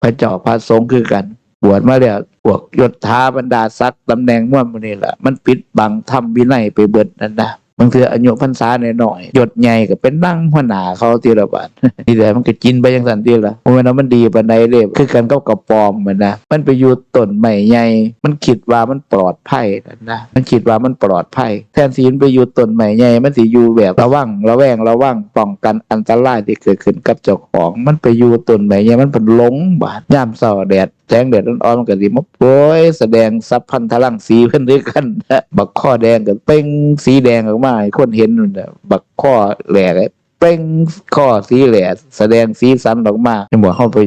ຂະເຈົ້າພະສົງຄືກັນ ບວດມາແລ້ວ ພວກຍົດຖາບັນດາສັກຕຳແໜ່ງມວນໝູ່ນີ້ລະ ມັນປິດບັງທຳວິໄນໄປເບິດນັ້ນນະ. ບາງເທື່ອອາຍຸພັນສານ້ອຍໆ ຍົດໃຫຍ່ກໍເປັນນັ່ງຫົວໜ້າເຂົາຕິລະບາດ. ນີ້ແຫຼະ ມັນກໍກິນໄປຈັ່ງຊັ້ນຕິລະ. ບໍ່ແມ່ນວ່າມັນດີປານໃດເດ້ ຄືກັນກັບກະປອມຫັ້ນນະ ມັນໄປຢູ່ຕົ້ນໄມ້ໃຫຍ່ ມັນຄິດວ່າມັນປອດໄພຫັ້ນນະ ມັນຄິດວ່າມັນປອດໄພ. ແທນທີ່ມັນໄປຢູ່ຕົ້ນໄມ້ໃຫຍ່ ມັນຊິຢູ່ແບບລະວັງ ລະແວງ ລະວັງ ປ້ອງກັນອັນຕະລາຍທີ່ເກີດຂຶ້ນກັບເຈົ້າຂອງ. ມັນໄປຢູ່ຕົ້ນໄມ້ໃຫຍ່ ມັນເພິ່ນຫຼົງບາດ. ຍາມເຊົ້າແດດ ແສງແດດອ່ອນໆ ມັນກໍຊິມາໂປຍສະແດງສັບພັນທະລັງສີເພິ່ນຄືກັນ. ບັກຄໍແດງກໍເປັ່ງສີແດງອອກມາໃຫ້ຄົນເຫັນນັ້ນແຫຼະ ບັກຄໍແຫຼກ ເປັ່ງຄໍສີແຫຼສະແດງສີສັນອອກມາ. ເຫັນບໍ່? ເຮົາໄປ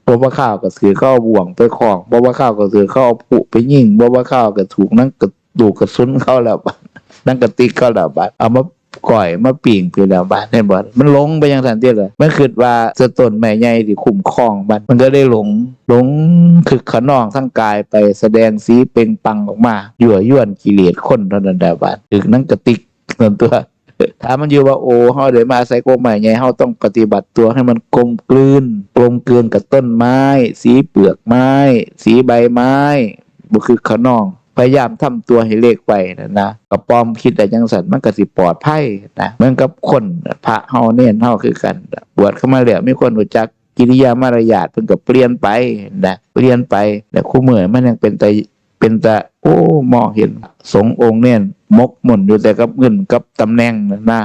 ບໍ່ວ່າຄາວກໍຖືກເຂົາເອົາບ່ວງໄປຄ້ອງ ບໍ່ວ່າຄາວກໍຖືກເຂົາເອົາຜຸໄປຍິງ ບໍ່ວ່າຄາວກໍຖືກໜັງກະ ລູກກະສຸນເຂົາແລ້ວບາດ ໜັງກະຕິກເຂົາແລ້ວບາດ ເອົາມາກ້ອຍມາປີ້ງໄປແລ້ວບາດ. ເຫັນບໍ່? ມັນຫຼົງໄປຈັ່ງຊັ້ນຕິລະ. ມັນຄິດວ່າສະຕົ້ນໄມ້ໃຫຍ່ທີ່ຄຸ້ມຄອງມັນ ມັນກໍເລີຍຫຼົງ ຫຼົງຄຶກຂະນອງທາງກາຍໄປ ສະແດງສີເປັ່ງປັ່ງອອກມາ ຍົວະຍວນກິເລດຄົນເທົ່ານັ້ນແຫຼະບາດ ຖືກໜັງກະຕິກນັ້ນຕົວະ. ຖ້າມັນຢູ່ວ່າ ໂອ ເຮົາໄດ້ມາອາໄສກົກໄມ້ໃຫຍ່ ເຮົາຕ້ອງປະຕິບັດຕົວໃຫ້ມັນກົມກືນ ກົມກືນກັບຕົ້ນໄມ້ ສີເປືອກໄມ້ ສີໃບໄມ້ ບໍ່ຄຶກຂະນອງ ພະຍາຍາມທຳຕົວໃຫ້ເລັກໄວ້ນັ້ນນະ. ກະປອມຄິດໄດ້ຈັ່ງຊັ້ນ ມັນກໍຊິປອດໄພນະ. ເໝືອນກັບຄົນ ພະເຮົາເນນເຮົາຄືກັນ ບວດເຂົ້າມາແລ້ວ ມີຄົນຮູ້ຈັກກິລິຍາມາລະຍາດ ເພິ່ນກໍປ່ຽນໄປນະ ປ່ຽນໄປ. ແລະ ຄູ່ມື້ມັນຍັງເປັນຕາ ເປັນຕາ ໂອ້ ມອງເຫັນສົງອົງເນນໝົກໝຸ່ນຢູ່ແຕ່ກັບເງິນກັບຕຳແໜ່ງນັ້ນນະ.